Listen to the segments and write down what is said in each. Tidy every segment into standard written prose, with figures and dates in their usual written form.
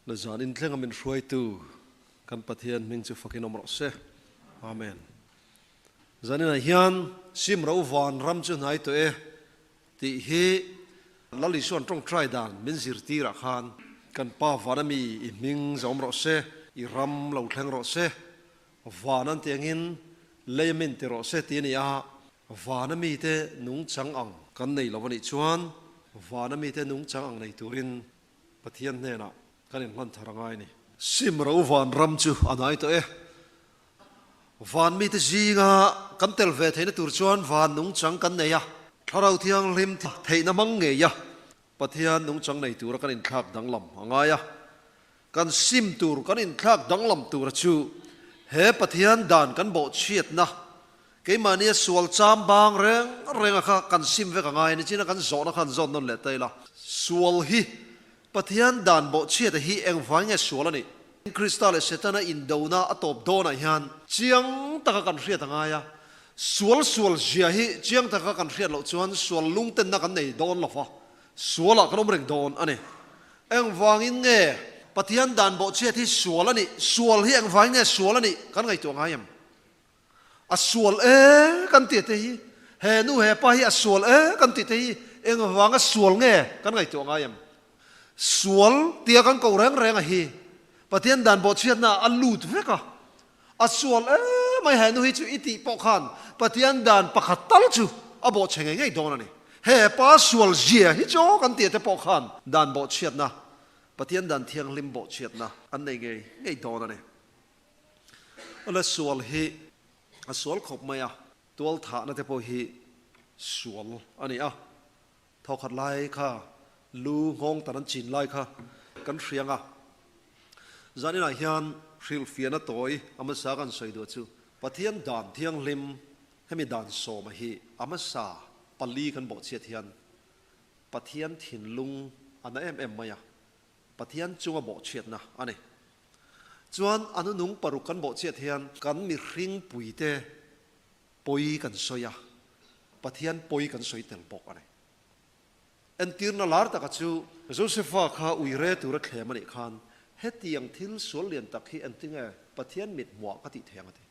La zan in thleng a min hruaitu kan Pathian hming chu fakin awm rawh se. Amen. Zaninah hian sim ro van ram chu hnai tawh e tih hi Lal Isuan tawngtai dan min zirtirah khan kan Pa vana mi i hming zawm rawh se, i ram lo thleng rawh se, van an tiangin lei a min ti rawh se tih a ni a, vana mite nungchang ang kan nei lo a nih chuan vana mite nungchang ang nei turin Pathian hnenah kan inhlan thar a ngai a ni. Sim ro van ram chu a hnai tawh e. Van mite zinga kan tel ve theihna tur chuan van nungchang kan nei a, Thlarau Thianghlim theihna hmang ngei a, Pathian nungchang nei tura kan inthlak danglam a ngai a. Kan sim tur kan inthlak danglam tura chu he Pathian dan kan bawhchhiatna Keimahnia sual cham bang reng renga kha kan sim vek a ngai a ni chin a, kan zawhna khan zawt nawn leh ta ila. Sual hi Pathian dan bawhchhiata hi engvai nge sual a nih? Krista leh Setana indona a tawp dawnah hian chiang taka kan hriat a ngai a, sual sual zia hi chiang taka kan hriat loh chuan sual lungtenna kan nei dawn lo va, sualah kan awm reng dawn a ni. Engvangin nge Pathian dan bawhchhiat hi sual a nih? Sual hi engvai nge sual a nih kan ngaihtuah ngai em? A sual e kan tih te hi, he nu he pa hi a sual e kan tih te hi engvanga sual nge kan ngaihtuah ngai em? Sual tia kan ko reng reng a hi Pathian dan bawhchhiatna a lut vek a, a sual e mai he nu hi chu i tih pawh khan Pathian dan pakhat tal chu a bawhchhe ngei ngei dawn a ni. He pa sual zia hi chu kan tih te pawh khan dan bawhchhiatna, Pathian dan thianghlim bawhchhiatna an nei ngei ngei dawn a ni. Awle sual hi a sual khawp mai a, tual thahna te pawh hi sual a ni a, thawkhat lai kha lu nghawng tan an chin lai kha kan hriang a, zaninah hian hrilhfiahna tawi a hmasa kan sawi duh chu Pathian dan thianghlim hemi dan sawma hi a hmasa pali kan bawhchhiat hian Pathian thinlung a na em em mai a, Pathian chunga bawhchhiatna a ni. Chuan a nunung paruk kan bawhchhiat hian kan mihring puite pawi kan sawi a, Pathian pawi kan sawi tel bawk a ni. Entirna lar taka chu Josefa kha uire tura thlem a nih khan hetiang thil sual lian tak hi entinge Pathian mit hmuah ka tih thei ang a ti.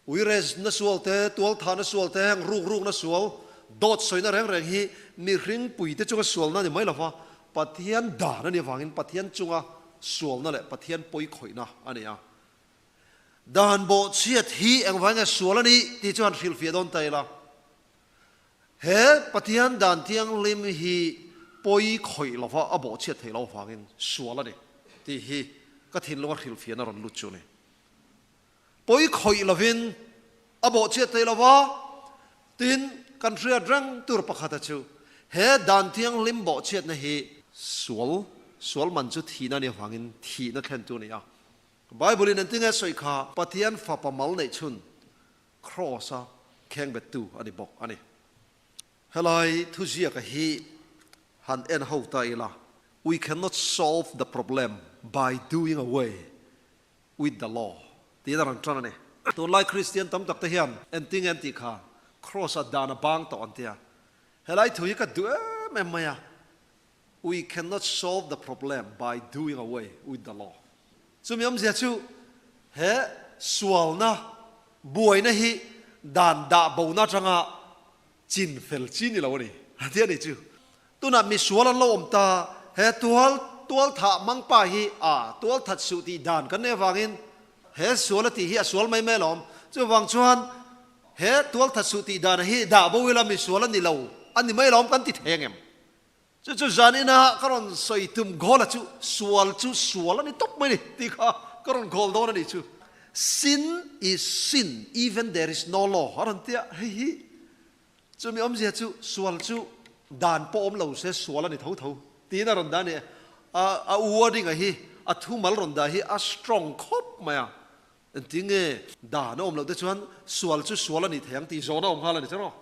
Uire na sual te, tualthahna sual te, heng ruk rukna sual, dawt sawina reng reng hi mihring puite chunga sualna a ni mai lova, Pathian dan a nih avangin Pathian chunga sualna leh Pathian pawi khawihna a ni a. Dan bawhchhiat hi engvai nge sual a nih tih chu han hrilhfiah dawn ta ila. He Pathian dan thianghlim hi pawi khawih lova a bawhchhiat theih loh avangin sual a ni tih hi ka thinlunga hrilhfiahna rawn lut chu a ni. Pawi khawih lovin a bawhchhiat thei lo va, tin, kan hriat reng tur pakhata chu he dan thianghlim bawhchhiatna hi sual, sual man chu thihna a nih avangin thihna thlentu a ni a. Bible-in engtinge sawi kha Pathian fapa mal neih chhun Kraws-a khengbettu a ni bawk a ni. Helai thuziaka hi han en ho ta ila, We cannot solve the problem by doing away with the law tiin a rawn tan a ni. Tunlai Kristian tam tak te hian engtin an tih kha Kraws-a dan a bang tawh an tia. Helai thu hi ka duh em em mai a, We cannot solve the problem by doing away with the law. Chumi awmzia chu he sualna buaina hi dan dah bona atanga chin fel chi ni lo a ni a ti a ni chu. Tunah misual an lo awm ta, he tual tual thah mang pa hi a tual that suh tih dan kan nei avangin he sual a tih hi a sual mai mai alawm. Chuvang chuan he tual that suh tih dan hi dah bo ila misual a ni lo a ni mai alawm kan ti thei angem? Chu chu zanina ka rawn sawi tum goal a chu sual chu sual a ni tawp mai ni tih kha ka rawn goal dawn a nih chu. Sin is sin even there is no law a rawn ti a, hei hi chumi awmzia chu sual chu dan pawh awm lo se sual a ni tho tho tiin a rawn dah a ni. A wording a hi a thumal rawn dah hi a strong khawp mai a, engtinge dan a awm loh te chuan sual chu sual a ni thei ang tih zawhna awm nghal a ni che rawh.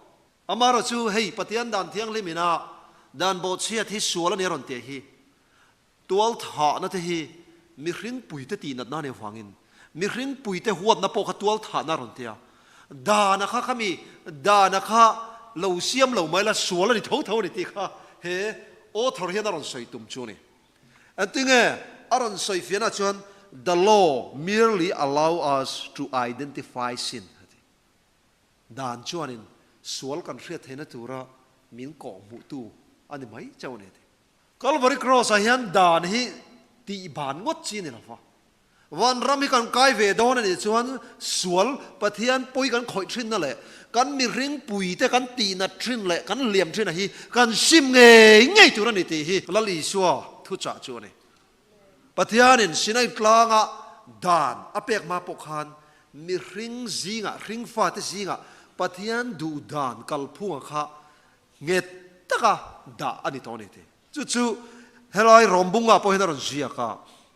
Amaherawh chu hei Pathian dan thianghlim ina dan bawhchhiat hi sual a ni a rawn teh hi tual thahna te hi mihring puite tih natna a nih avangin mihring puite huatna pawh kha tual thahna a rawn ti a, dana kha khami dana kha lo siam lo mai la sual a ni tho tho a ni tih kha he author hian a rawn sawi tum chu a ni. Engtinge a rawn sawi fiahna chuan The law merely allow us to identify sin a ti. Dan chuanin sual kan hriat theihna tura min kawhhmuhtu a ni mai chauh a ni a ti. Calvary Cross-ah hian dan hi tih ban ngawt chi a ni lo va. Vanram hi kan kai ve dawn a nih chuan sual Pathian pawi kan khawih thinna leh kan mihring puite kan tihnat thin leh kan hliam thin a hi kan sim ngei ngei tur a ni tih hi Lal Isua thuchah chu a ni. Pathianin Sinai tlanga dan a pek hma pawh khan mihring zingah, hringfate zingah Pathian duh dan kalphunga kha nghet taka dah a ni tawh a ni tih. Chu chu helai Rawmbunga pawh hian a rawn ziak a,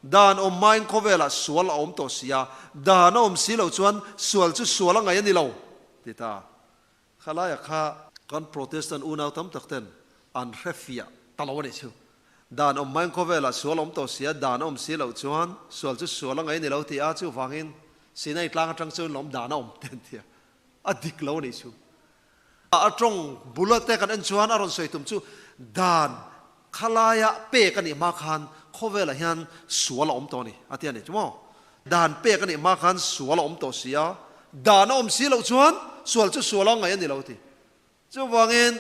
Dan awm hmain khawvelah sual a awm tawh si a, dan a awm si loh chuan sual chu sual a ngaih a ni lo, ti ta. Khalaia kha kan Protestant unau tam tak ten an hre fiah ta lo a nih chu. Dan awm hmain khawvelah sual a awm tawh si a, dan a awm si loh chuan sual chu sual a ngaih a ni lo ti a, chuvangin Sinai tlang atang chuan lawm dan a awm te an ti a, a dik lo a nih chu. A tawng bula te kan en chuan a rawn sawi tum chu dan khalaia pek a nih hma khan khawvelah hian sual a awm tawh a ni a ti a ni chu maw? Dan pek a nih hma khan sual a awm tawh si a, dan a awm si loh chuan sual chu sual a ngaih a ni lo a ti. Chuvangin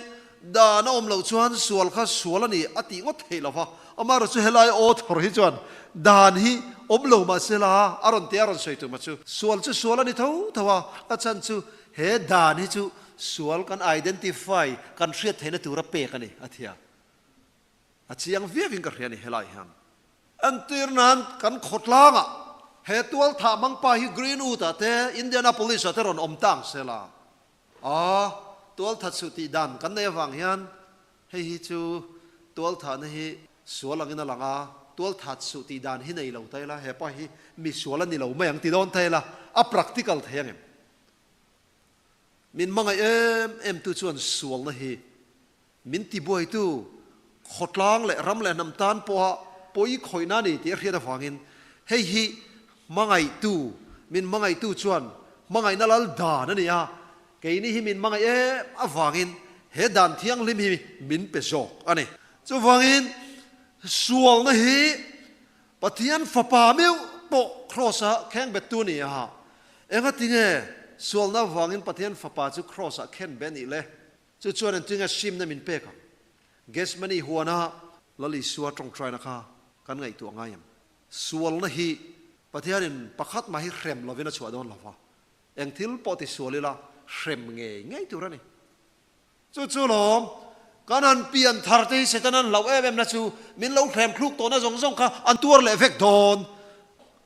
dan a awm loh chuan sual kha sual a ni a tih ngawt theih lo va, amaherawhchu chu helai author hi chuan dan hi awm lo mah se la a rawn ti a rawn sawi tum a chu sual chu sual a ni tho tho a, a chhan chu He dan hi chu sual kan identify, kan hriat theihna tura pek a ni, a ti a. A chiang viauin ka hria a ni helai hian. Entir nan kan khawtlangah he tualthah hmangpa hi Greenwood-ah te, Indianapolis-ah te rawn awm ta ang se la. Aw, tualthat suh tih dan kan nei avang hian hei hi chu tualthahna hi sual angin a lang a, tualthat suh tih dan hi nei lo ta ila, he pa hi mi sual a ni lo mai ang ti dawn ta ila, a practical thei ang em? Min hmangaih em em tu chuan sualna hi min tibuaitu khawtlang leh ram leh hnam tan pawha pawi khawihna a ni tih a hriat avangin hei hi hmangaihtu, min hmangaihtu chuan hmangaihna lal dan a ni a, keini hi min hmangaih em avangin he dan thianghlim hi min pe zawk a ni. Chuvangin sualna hi Pathian Fapa meuh pawh Kraws-a khengbettu a ni a. Engatinge sualna avangin Pathian Fapa chu Kraws-ah khenbe a nih le? Chu chuan engtinge simna min pek ang? Gethsemane huana Lal Isua tawngtaina kha kan ngaihtuah ngai em? Sualna hi Pathianin pakhat mah hi hrem lovin a chhuah dawn lo va, eng thil pawh ti sual ila hrem ngei ngei tur a ni. Chu chu lawm, kan han pian thar te hi Satan an hlauh em em na chu min lo hrem thluk tawhna zawng zawng kha an tuar leh vek dawn.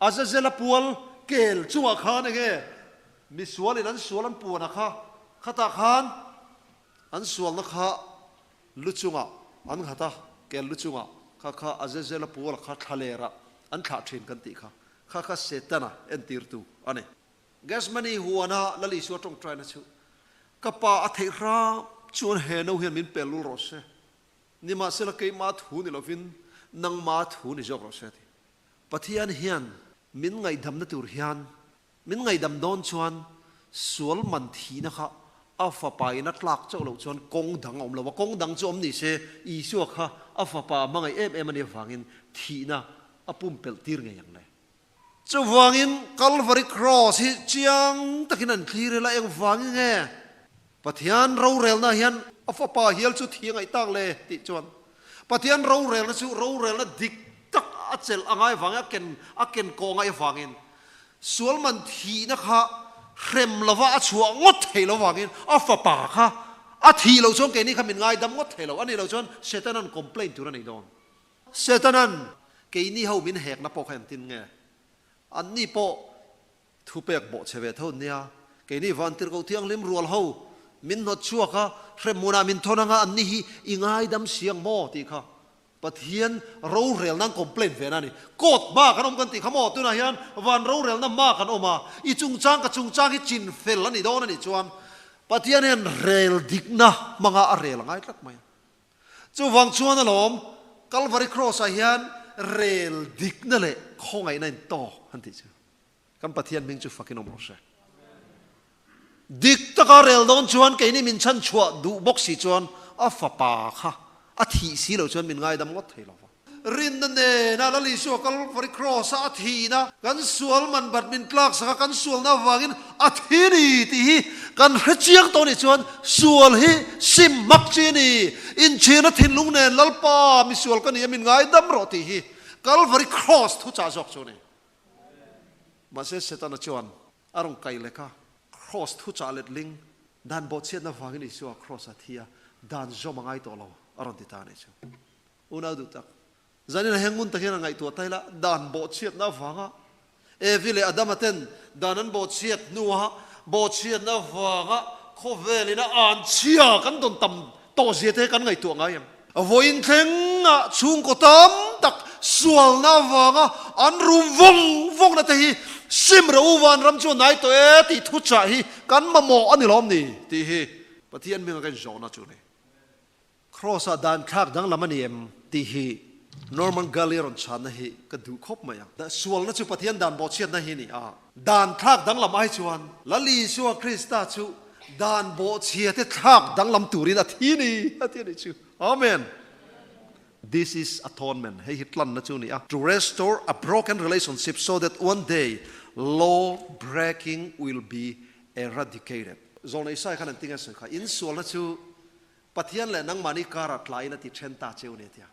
Azazela pual kel chungah khan enge misualin an sual an puan a kha, khatah khan an sualna kha lu chungah an nghat a, kel lu chungah kha kha Azazela pual kha thlalerah an thlah thin kan tih kha, kha kha Setana entirtu a ni. Gethsemane huana Lal Isua tawngtaina chu, Ka pa a theih hram chuan he no hian min pel lul rawh se, nimahsela keimah thu ni lovin nangmah thu ni zawk rawh se a ti. Pathian hian min ngaihdamna tur hian min ngaihdam dawn chuan sual man thihna kha a fapa in a tlak chauh loh chuan kawng dang a awm lo a, kawng dang chu awm ni se Isua kha a fapa a hmangaih em em a nih avangin thihna a pumpelh tir ngei ang le. Chuvangin Calvary Cross hi chiang takin an thlir ila engvangin nge Pathian rorelna hian a fapa hial chu thi a ngaih tak le tih chuan Pathian rorelna chu rorelna dik tak a chelh a ngai vangin a ken a ken kawh ngaih avangin sual man thihna kha hrem lova a chhuah ngawt thei lo vangin a fapa kha a thih loh chuan keini kha min ngaidam ngawt thei lo a nih loh chuan Satan-a'n complaint tur a nei dawn. Setanan keini ho min hekna pawh kha engtin nge? Anni pawh thupek bawh che ve tho nia. Keini Vantirhkoh Thianghlim rual ho min hnawt chhuak a, hremhmunah min thawn anga anni hi i ngaidam si ang maw tih kha Pathian rorelna an complaint ve na a ni. Court hma kan awm kan tih kha maw? Tunah hian van rorelna hma kan awm a, i chungchang ka chungchang hi chin fel a ni dawn a nih chuan Pathian hian rel dikna hmanga a rel a ngai tlat mai a. Chuvang chuan alawm Calvary Cross ah hian rel dikna leh khawngaihna in tawk han tih chu kan Pathian hming chu fakin awm rawh se. Dik taka rel dawn chuan keini min chhan chhuah duh bawk si chuan a fapa kha a thih si loh chuan min ngaidam ngawt thei lo va. Rinna nena Lal Isua Kalvari Cross-a a thihna, kan sual man bat min tlak sak a, kan sualna avangin a thi ni tih hi kan hre chiang tawh nih chuan sual hi sim hmak chi a ni. Inchhirna thinlung nen Lalpa misual ka ni a, min ngaidam rawh tih hi Kalvari Cross thuchah zawk chu a ni. Mahse Setana chuan a rawn kai lek a, Cross thuchah letling dan bawhchhiatna avangin Isua Cross a thi a, dan zawm a ngai tawh lo a rawn ti ta a nih chu. Unau duh tak, zanin a heng ngun tak hian a ngaihtuah ta ila, dan bawhchhiatna avanga Evi leh Adama ten dan an bawhchhiat hnua bawhchhiatna avanga khawvelin a anchhia kan dawn tam tawh zia te hi kan ngaihtuah ngai em? Vawiin thlengah chhungkaw tam tak sualna avanga an rum vawng vawngna te hi sim ro u vanram chu a nai tawh e tih thuchah hi kan mamawh a ni lawm ni tih hi Pathian hminga ka inzawhna chu a ni. Cross-ah dan thlak danglam a ni em tih hi Norman Gully rawn chhanna hi ka duh khawp mai a. Sualna chu Pathian dan bawhchhiatna hi a ni a, dan thlak danglam ai chuan Lal Isua Krista chu dan bawhchhiate thlak danglam turin a thi ni a ti a nih chu. Amen. This is atonement, hei hi tlanna chu a ni a, to restore a broken relationship so that one day law breaking will be eradicated. Zawlnei Isaiah khan an ti nge sawi kha, in sualna chu Pathian leh nangmahni karah tlaiin a ti then ta cheu nia tia.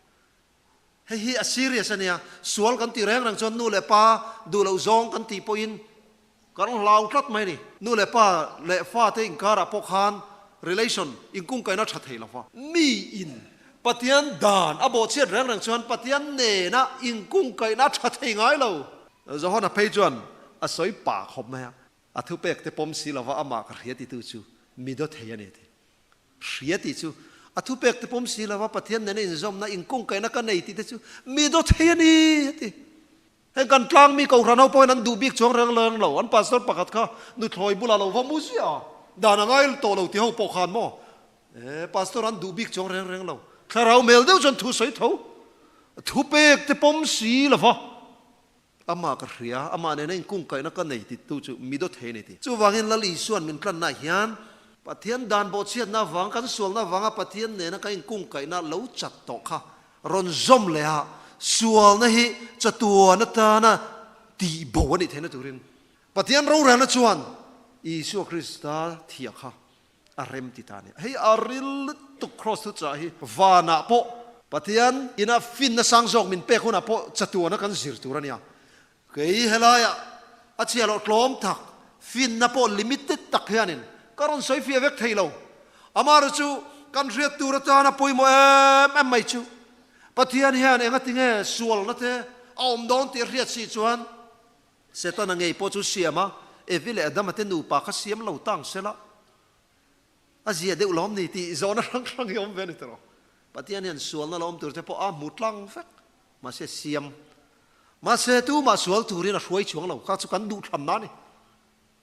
Hei hi a serious a nia, sual kan tih reng reng chuan nu leh pa duh loh zawng kan tih pawhin kan hlau tlat mai a ni. Nu leh pa leh fate inkarah pawh khan relation inkungkaihna tha thei lo va. Mi in Pathian dan a bawhchhiat reng reng chuan Pathian nena inkungkaihna tha thei ngai lo. Johana phei chuan a sawi pah khawp mai a, a thupek te pawm si lova amah ka hria titu chu mi daw thei a ni a ti. Hria tih chu a thupek te pawm si lova Pathian nena inzawmna, inkungkaihna ka nei tih te chu mi daw thei a ni a ti. Heng kan tlang mi Kohhran ho pawhin an duh bik chuang reng reng lo. An pastor pakhat kha nuthlawi bulah lo va mu ziah a, dan a ngai tawh lo ti ho pawh khan maw? E, pastor an duh bik chuang reng reng lo. Thlarau mel deuh chuan thu sawi tho. Thupek te pawm si lova Amah ka hria, amah nena inkungkaihna ka nei tittu chu mi dawt thei a ni ti. Chuvangin Lal Isua'n min tlanna hian Pathian dan bawhchhiatna avang, kan sualna avanga Pathian nena kan inkungkaihna lo chat tawh kha rawn zawm leh a, sualna hi chatuan atana tihbo a nih theihna turin Pathian rorelna chuan Isua Krista thiah kha a rem ti ta a ni. Hei a ril lutuk Kraws thuchah hi vanah pawh Pathian ina finna sang zawk min pek hunah pawh chatuana kan zir tur a nia. Kei helaiah a chhia loh tlawm tak, finna pawh limited tak hianin ka rawn sawi fiah vek thei lo. Amaherawhchu chu kan hriat tur atana pawimawh em em mai chu Pathian hian engatinge sualna te a awm dawn tih a hriat si chuan Setana ngei pawh chu siam a, Evi leh Adama te nupa kha siam lo tang sela, a zia deuh lawm ni tih zawhna hrang hrang hi a awm ve a ni tawh. Pathian hian sualna la awm tur te pawh a hmu tlang vek, mahse siam. Mahse tumah sual turin a hruai chuang lo, kha chu kan duhthlamna a ni.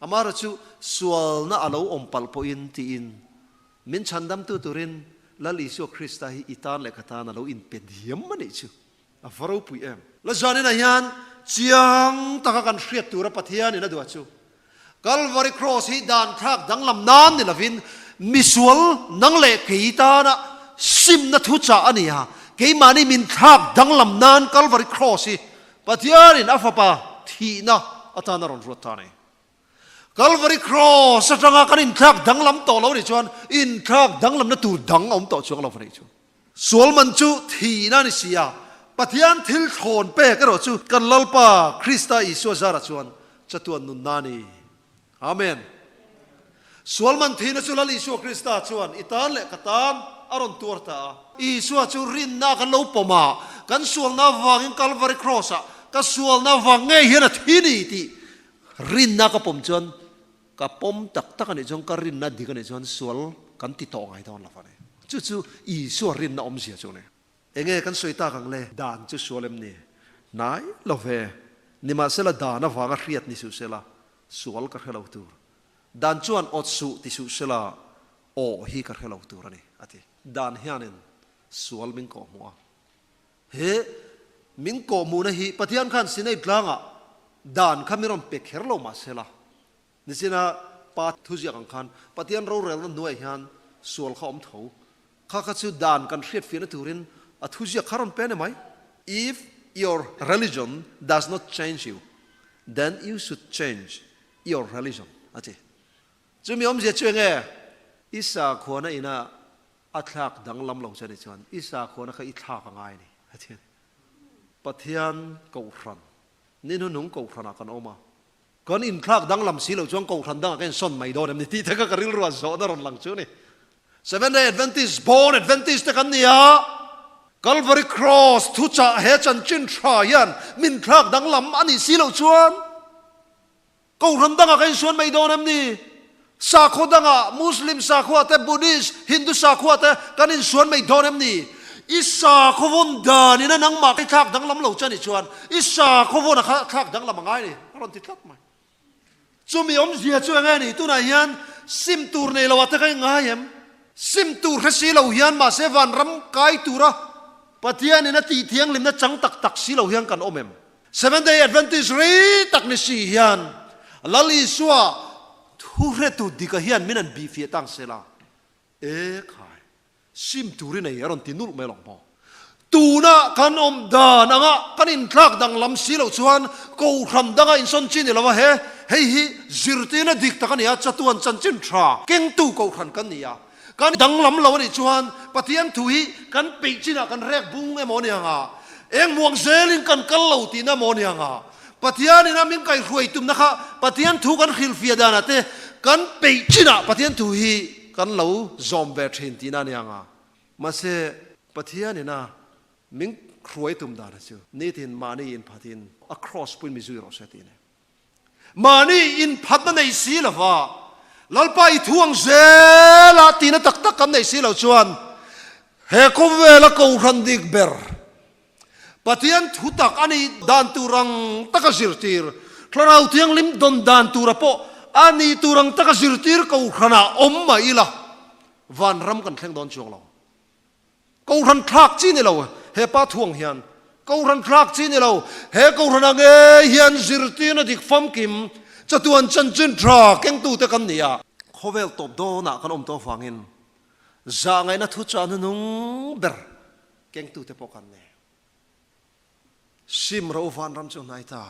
Amaherawhchu chu sualna a lo awm palh pawhin tiin min chhandamtu turin Lal Isua Krista hi i tan leh ka tan a lo inpe diam a nih chu. A va ropui em? La zaninah hian chiang taka kan hriat tura Pathianin a duah chu Kalvari Cross hi dan thlak danglam nan ni lovin misual nang leh kei tana simna thuchah a ni a, keimahni min thlak danglam nan Kalvari Cross hi Pathianin a fapa thihna atan a rawn ruat ta a ni. Kalvari Cross atanga kan inthlak danglam tawh lo nih chuan inthlak danglamna tur dang a awm tawh chuang lo va nih chu. Sual man chu thihna a ni si a, Pathian thil thlawn pek erawh chu kan Lalpa Krista Isua zarah chuan chatuan nunna a ni. Amen. Sual man thihna chu Lal Isua Krista chuan i tan leh ka tan a rawn tuar ta a. Isua chu rinna kan lo pawm a, kan sualna avangin Kalvari Cross-ah ka sualna avang ngei hian a thi ni tih rinna ka pawm chuan Ka pawm tak tak a nih chuan ka rinna dik a nih chuan sual kan ti tawh ngai dawn lo a ni. Chu chu Isua rinna awmzia chu a ni. Enge kan sawi tak ang le? Dan chu sual em ni? Hnai lo ve. Nimahsela dan avanga hriat ni suh sela, sual ka hre lo tur. Dan chuan awt suh ti suh sela, aw hi ka hre lo tur a ni, a ti. Dan hianin sual min kawhhmuh a. He min kawhhmuhna hi Pathian khan Sinai tlangah dan kha min rawn pe kher lo mahsela, Nichina pa thuziak ang khan Pathian rorelna hnuaiah hian sual kha awm tho. Kha kha chu dan kan hriatfiahna turin a thuziak kha rawn pe a ni mai. If your religion does not change you, then you should change your religion, a ti. Chumi awmzia chu enge? I sakhuana ina a thlak danglam lo che a nih chuan i sakhuana kha i thlak a ngai a ni, a ti a ni. Pathian Kohhran, ni hnuhnung Kohhranah kan awm a, kan inthlak danglam si loh chuan Kohhran dangah ka insawn mai dawn em ni tih te kha ka rilru a zawhna rawn lang chu a ni. Seventh Day Adventist, Born Adventist te kan ni a, Calvary Cross thuchah he chanchin tha hian min thlak danglam a nih si loh chuan Kohhran dangah ka insuan mai dawn em ni? Sakhaw dangah, Muslim sakhua te, Buddhist, Hindu sakhua te kan insuan mai dawn em ni? I sakhaw vawn danin a nangmah i thlak danglam lo che a nih chuan i sakhaw vawn a kha thlak danglam a ngai a ni, a rawn ti tlat mai. Chumi awmzia chu eng nge ni? Tunah hian sim tur nei lo ah te ka ingai em? Sim tur hre si lo hian mahse vanram kai tura Pathianin a tih thianghlimna chang tak tak si lo hian kan awm em? Seventh Day Adventist rei tak ni si hian Lal Isua thu hretu dika hian min an bihfiah tang sela, E khai, sim turin ei a rawn ti nulh mai alawng maw? Tuna kan awm dan anga kan inthlak danglam si loh chuan kohhran danga insawn chi ni lo a, he hei hi zirtirna dik tak a ni a, chatuan chanchin tha kengtu kohhran kan ni a, Kan danglam lo a nih chuan Pathian thu hi kan peih chinah kan rek bung emaw ni anga, eng muang zelin kan kal lo tihna emaw ni anga, Pathianin a min kaihruai tumna kha Pathian thu kan hrilhfiah danah te kan peih chinah Pathian thu hi kan lo zawm ve thin tihna a ni anga. Mahse, Pathianin a min hruai tum danah chu nitin mahni inphatin a kraws puin mi zui rawh se tih a ni. Mahni inphatna nei si lova Lalpa i thu ang zela tihna tak tak kan nei si lo chuan he khawvela kohhran dik ber Pathian thu tak a nih dan tur ang taka zirtir, Thlarau Thianghlim dawn dan tura pawh a nih tur ang taka zirtir kohhranah awm mah ila vanram kan thleng dawn chuang lo. Kohhran thlak chi ni lo, he pa thuang hian Kohhran thlak chi ni lo, he Kohhran ah ngei hian zirtirna dik famkim chatuan chanchin tha kengtute kan ni a. Khawvel tawp dawnah kan awm tawh avangin zahngaihna thuchah hnunung ber kengtute pawh kan ni. Sim ro vanram chu hnai ta.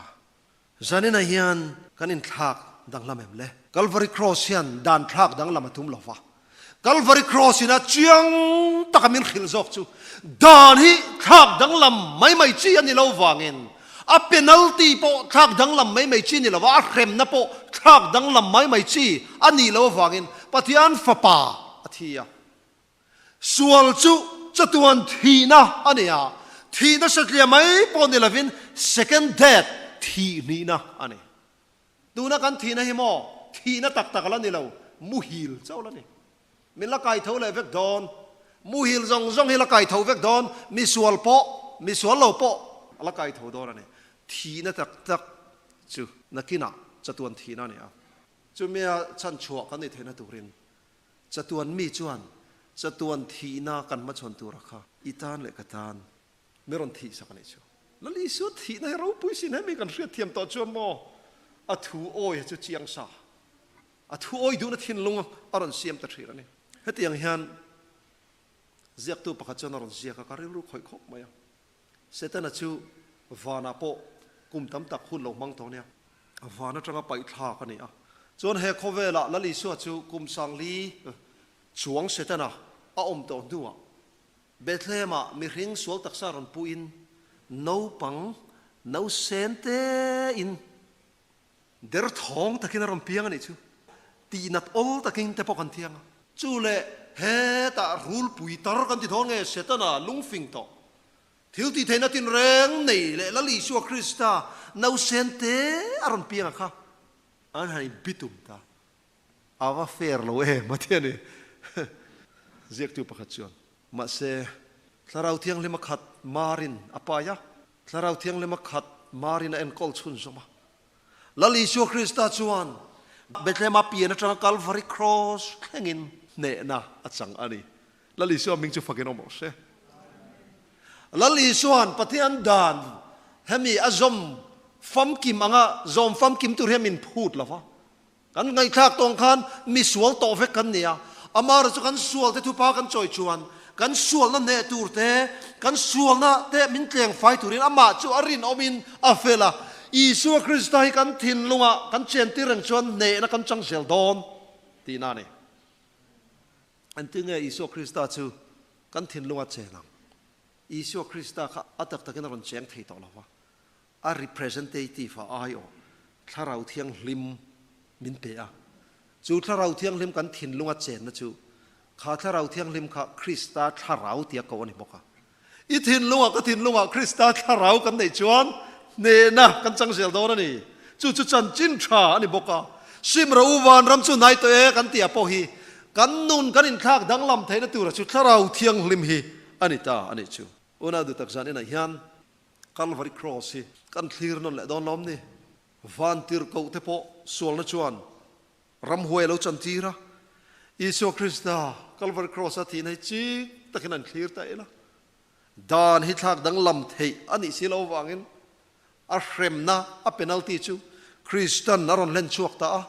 Zaninah hian kan inthlak danglam em le? Calvary Cross hian dan thlak danglam a tum lo va. Calvary Cross in a chiang taka min hrilh zawk chu dan hi thlak danglam mai mai chi a ni lo vangin a penalty pawh thlak danglam mai mai chi a ni lo va, a hremna pawh thlak danglam mai mai chi a nih lo avangin Pathian Fapa a thi a. Sual chu chatuan thihna a ni a, thihna satliah mai pawh ni lovin second death, thih hnihna a ni. Tuna kan thihna hi maw thihna tak tak la ni lo, muhil chauh la ni. Min la kai tho leh vek dawn, muhil zawng zawng hi la kai tho vek dawn, misual pawh, misual lo pawh a la kai tho dawn a ni. Thihna tak tak chu nakinah chatuan thihna a ni a, chumia chhanchhuah kan ni theihna turin Chatuan mi chuan chatuan thihna kan hmachhawn tura kha i tan leh ka tan mi rawn thih sak a nih chu. Lal Isua thihna hi ropui sin hemi kan hriat thiam tawh chuan maw a thu awi chu chiang sa, a thu awi duhna thinlung a rawn siam ta thin a ni. Hetiang hian ziaktu pakhat chuan a rawn ziak a, ka rilru khawih khawp mai a. Setana chu vanah pawh kum tam tak hun lo hmang tawh nia. Van atanga paih thlak a ni a. Chuan he khawvelah Lal Isua chu kum sangli chuang Setana a awm tawh hnuah Bethlehem-ah mihring sual taksa rawn puhin naupang nausen tein Derthawng takin a rawn piang a nih chu. Tihnat awl takin te pawh kan thiang a. Chu leh hetah rulpui tar kan ti dawn nge Setana lungfing tawh. Thil tih theihna tinreng nei leh Lal Isua Krista nausen te a rawn piang a kha an han inbitum ta. A va fair lo em a ti a ni. Ziaktu pakhat chuan. Mahse, Thlarau Thianghlima khat marin a pai a. Thlarau Thianghlima khat marin a enkawl chhun zawm a. Lal Isua Krista chuan Bethlehem-a pian atanga Calvary Cross thlengin hnehna a chang a ni. Lal Isua hming chu fakin awm rawh se. Lal Isua'n Pathian dan hemi a zawm famkim anga zawm famkim tur hian min phut lo va. Kan ngaihthlak tawng khan mi sual tawh vek kan ni a, amaherawhchu kan sualte thupa kan chawi chuan Kan sualna hneh tur te, kan sualna te min tleng fai turin amah chu a rinawmin a fel a. Isua Krista hi kan thinlungah kan chentir reng chuan hnehna kan chang zel dawn tihna a ni. Engtin nge Isua Krista chu kan thinlunga chen ang? Isua Krista kha a tak takin a rawn cheng thei tawh lo va, a representative a aiawh Thlarau Thianghlim min pe a. Chu Thlarau Thianghlim kan thinlunga chenna chu kha Thlarau Thianghlim kha Krista Thlarau tia ko a ni bawk a. I thinlungah ka thinlungah Krista Thlarau kan neih chuan hnehna kan chang zel dawn a ni. Chu chu chanchin tha a ni bawk a. Sim ro u vanram chu hnai tawh e kan tih ah pawh hi kan nun kan inthlak danglam theihna tura chu Thlarau Thianghlim hi a ni ta a nih chu. Unau duhtak zan inah hian Calvary Cross hi kan thlir nawn leh dawn lawm ni? Vantirhkoh te pawh sualna chuan ramhuai a lo chantir a, Isua Krista Calvary Cross a thihna hi chik takin an thlir ta el a. Dan hi thlak danglam theih a nih si lo avangin a hremna, a penalty chu Kristan a rawn hlen chhuak ta a,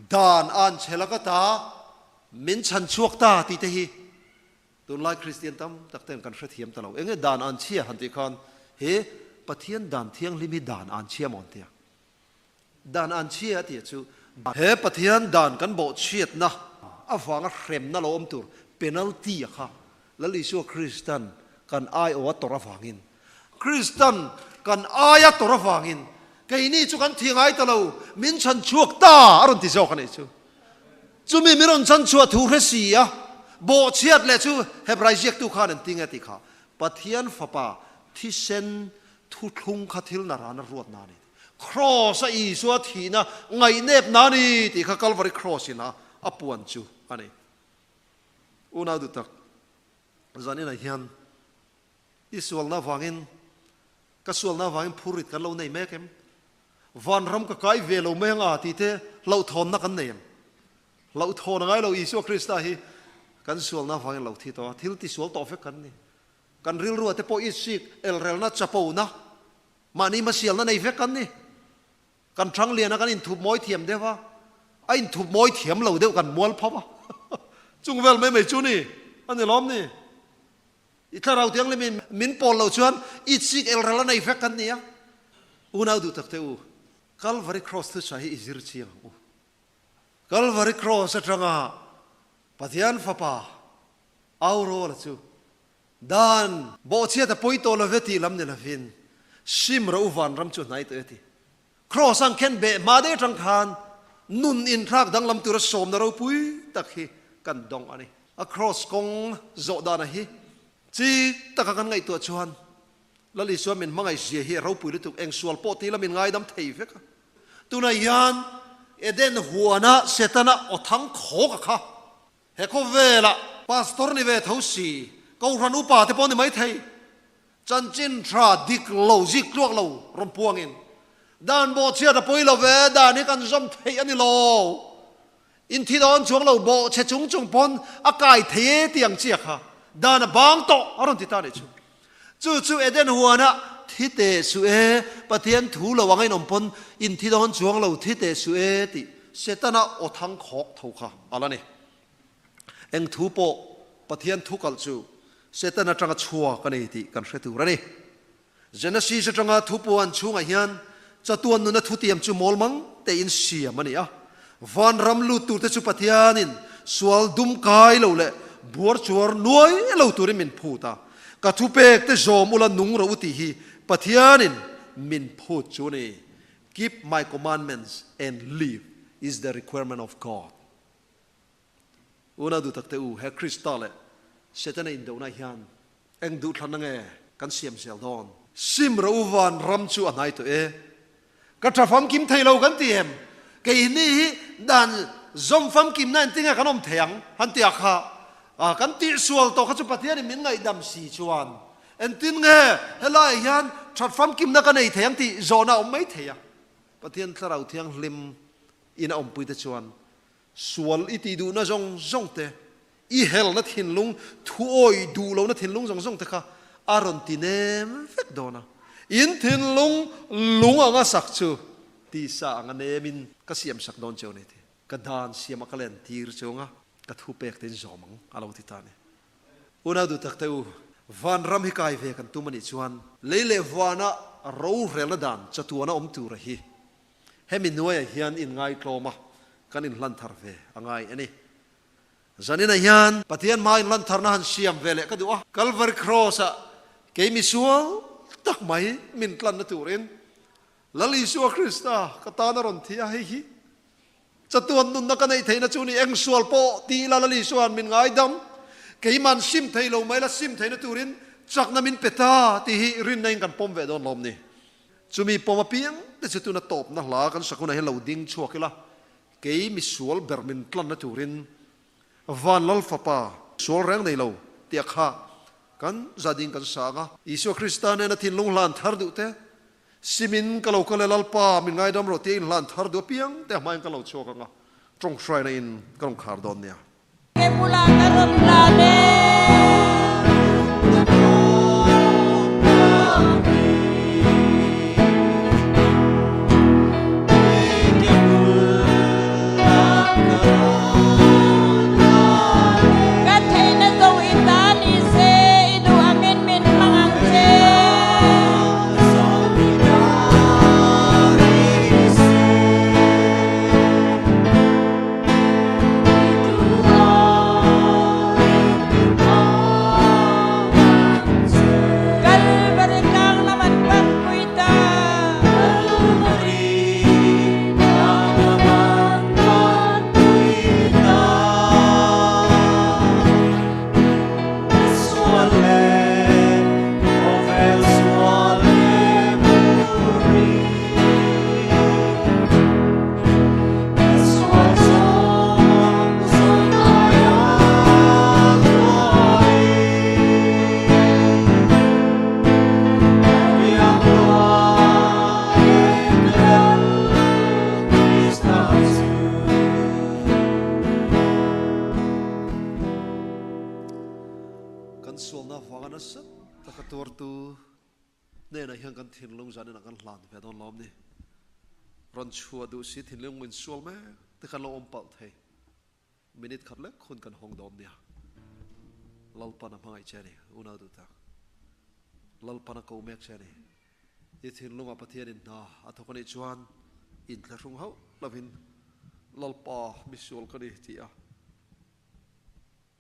dan a an chhe laka ta min chhan chhuak ta tih te hi Tunlai Kristian tam tak ten kan hrethiam ta lo. Enge dan an chhia han tih khan he Pathian dan thianghlim hi dan an chhia maw an tia. Dan an chhia a tih chu he Pathian dan kan bawhchhiatna avanga hremna lo awm tur penalty a kha Lal Isua Kristan kan aiawh a tawrh avangin Kristan kan aia tawrh avangin keini chu kan thi ngai ta lo, min chhan chhuak ta a rawn ti zawk a nih chu. Chumi min rawn chan chhuah thu hre si a, bawhchhiat leh chu Hebrai ziaktu khan an ti nge tih kha Pathian Fapa thisen thuthlung kha thil na rana ruat na a ni. Kraws a Isua thihna ngaihnep na a ni tih kha Kalvari Kraws in a a puan chu a ni. Unau duh tak, zaninah hian i sualna avangin, ka sualna avangin phurrit kan lo nei mek em? Vanram ka kai ve lo mai anga tih te hlauhthawnna kan nei em? Hlauhthawn a ngai lo, Isua Krista hi kan sualna avangin lo thi tawh a, thil tisual tawh vek kan ni. Kan rilrua te pawh itsik, elrelna, chapona, mahni hmasialna nei vek kan ni. Kan thang lian a kan inthup mawi thiam deuh a, a inthup mawi thiam lo deuh kan mual pho a. Chung vel mai mai chu ni, a ni lawm ni. I thlarau thianghlim in min pawl loh chuan itsik elrel a nei vek kan ni a. Unau duh tak te u, Calvary Cross thuchah hi i zir chiang ang u. Calvary Cross atanga Pathian Fapa au rawl a chu dan bawhchhiat a pawi tawh lo ve tih lam ni lovin sim ro u vanram chu hnai tawh e ti. Cross ang khen beh hma deuh atang khan nun inthlak danglam tura sawmna ropui tak hi kan dawng a ni. A cross kawng zawh dana hi chi taka kan ngaihtuah chuan Lal Isua min hmangaih zia hi a ropui lutuk, eng sual pawh tila min ngaidam thei vek a. Tunah hian Eden huana Setana aw thang khawk a kha. He khawvelah pastor ni ve tho si, kohhran upa te pawh ni mai thei, chanchin tha dik lo, zik tluak lo rawn puangin, dan bawhchhiat a pawi lo ve, dan hi kan zawm theih a ni lo, inthi dawn chuang lo, bawhchhe chung chung pawn a kai thei e tih ang chiah kha dan a bang tawh a rawn ti ta nih chu. Chu chu Eden huana thi teh suh e, Pathian thu lo anga inawm pawn inthi dawn chuang lo thi teh suh e tih Setana aw thang khawk tho kha a la ni. Eng thu pawh Pathian thu kalh chu Setana atanga chhuak a ni tih kan hre tur a ni. Genesis atanga thupuan chhungah hian chatuan nuna thutiam chu mawl mang tein siam a ni a. Vanram lut turte chu Pathianin sual dum kai lo leh buar chuar nuai lo turin min phut a. Ka thupek te zawm ula nung ro u tih hi Pathianin min phut chu a ni. Keep my commandments and live is the requirement of God. Unau duhtak te u, he Krista leh Setana indohna hian eng duhthlanna nge kan siam zel dawn? Sim ro u van ram chu a hnai tawh e. Ka tha famkim thei lo kan ti em? Keini hi dan zawm famkimna engtinge kan awm thei ang? Han ti a kha, kan tihsual tawh kha chu Pathianin min ngaihdam si chuan engtin nge helaiah hian that famkimna ka nei thei ang tih zawhna a awm mai thei a. Pathian Thlarau Thianghlim in a awmpuite chuan sual i tih duhna zawng zawng te, i helna thinlung, thuawi duh lohna thinlung zawng zawng te kha a rawn ti nem vek dawn a. In thinlung lung anga sak chu tisa anga nemin ka siam sak dawn cheu a ni ti. Ka dan siamah ka len tir chunga ka thu pek te in zawm ang a lo ti ta a ni. Unau duh tak te u, van ram hi kai ve kan tum a nih chuan lei leh vana rorelna dan chatuana awm tura hi hemi nuaiah hian inngaitlawm a kan inhlan thar ve a ngai a ni. Zaninah hian Pathian hmaa inhlan tharna han siam ve leh ka duh a, Calvary Cross-ah kei misual tak mai min tlanna turin Lal Isua Krista ka tan a rawn thi a, hei hi chatuan nunna ka neih theihna chu ni, eng sual pawh ti ila Lal Isua'n min ngaidam, keiman sim thei lo mai la sim theihna turin chakna min pe ta tih hi rinna in kan pawm ve dawn lawm ni. Chumi pawm apiang te chu tuna tawpna hla kan sak hunah hian lo ding chhuak ila, kei misual ber min tlanna turin Van Lal Fapa sual reng nei lo tih a kha kan za ding kan sa ang a. Isua Krista nena thinlung hlan thar duh te, Simin ka lo kal e Lalpa, min ngaidam rawh tia inhlan thar duh apiang te hmain ka lo chhuak ang a, tawnghraiina in ka rawn khar dawn nia. Ke bulah ka rawn hlan e. Ka theihna zawng i ta ni se, i duh angin min hmang ang che. Kalvari tlang lam an panpui ta. Kan sualna vanga nasa taka tuartu hnenah hian kan thinlung zanin ah kan hlan ve dawn lawm ni. Rawn chhuah duh si thinlung insual mek te khan lo awm palh thei. Minute khat lek hun kan hawng dawn nia. Lalpan a hmangaih che a ni, unau duh tak. Lalpan a ko mek che a ni. I thinlungah Pathianin hna a thawk a nih chuan inthlahrung hauh lovin Lalpa misual ka ni tih a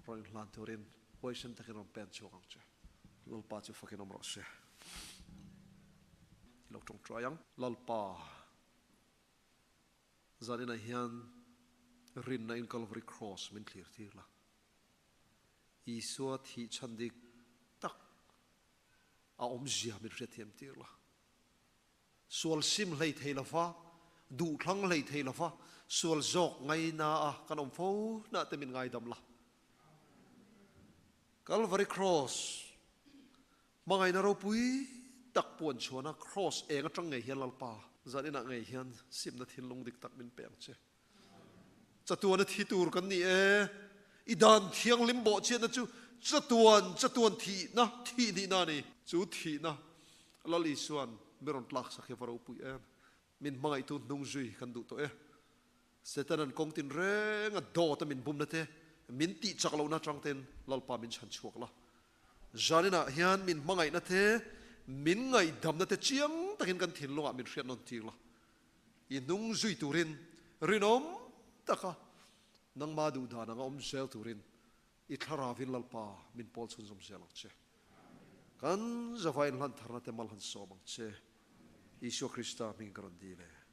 rawn inhlan turin huaisen takin rawn pen chhuak ang che. Lalpa chu fakin awm rawh se. I lo tawngtai ang. Lalpa. Zaninah hian rinna in Calvary Cross min thlir tir la. Isua thih chhan dik tak a awmzia min hriatthiam tir la. Sual sim hlei thei lova, duhthlang hlei thei lova, sual zawk ngaina a kan awm fo na te min ngaidam la. Calvary Cross Hmangaihna ropui tak puan chhuana Kraws eng atang ngei hian Lalpa zan inah ngei hian simna thinlung dik tak min pe ang che. Chatuana thi tur kan ni e. I dan thianghlim bawhchhiatna chu chatuan chatuan thihna thih nihna a ni. Chu thihna Lal Isuan mi rawn tlak sak hi va ropui em. Min hmangaihtu hnung zui kan duh tawh e. Setanan kawng tin reng a dawt a min bumna te, min tih chak lohna atang ten Lalpa min chhan chhuak la. Zaninah hian min hmangaihna te, min ngaihdamna te chiang takin kan thinlungah min hriat nawn tir la. I hnung zui turin rinawm taka nangma duh dan anga awm zel turin i thlarauin Lalpa min pawl chhunzawm zel ang che. Kan Zavai inhlan tharna te mal han sawm ang che. Isua Krista hming ka rawn dil e.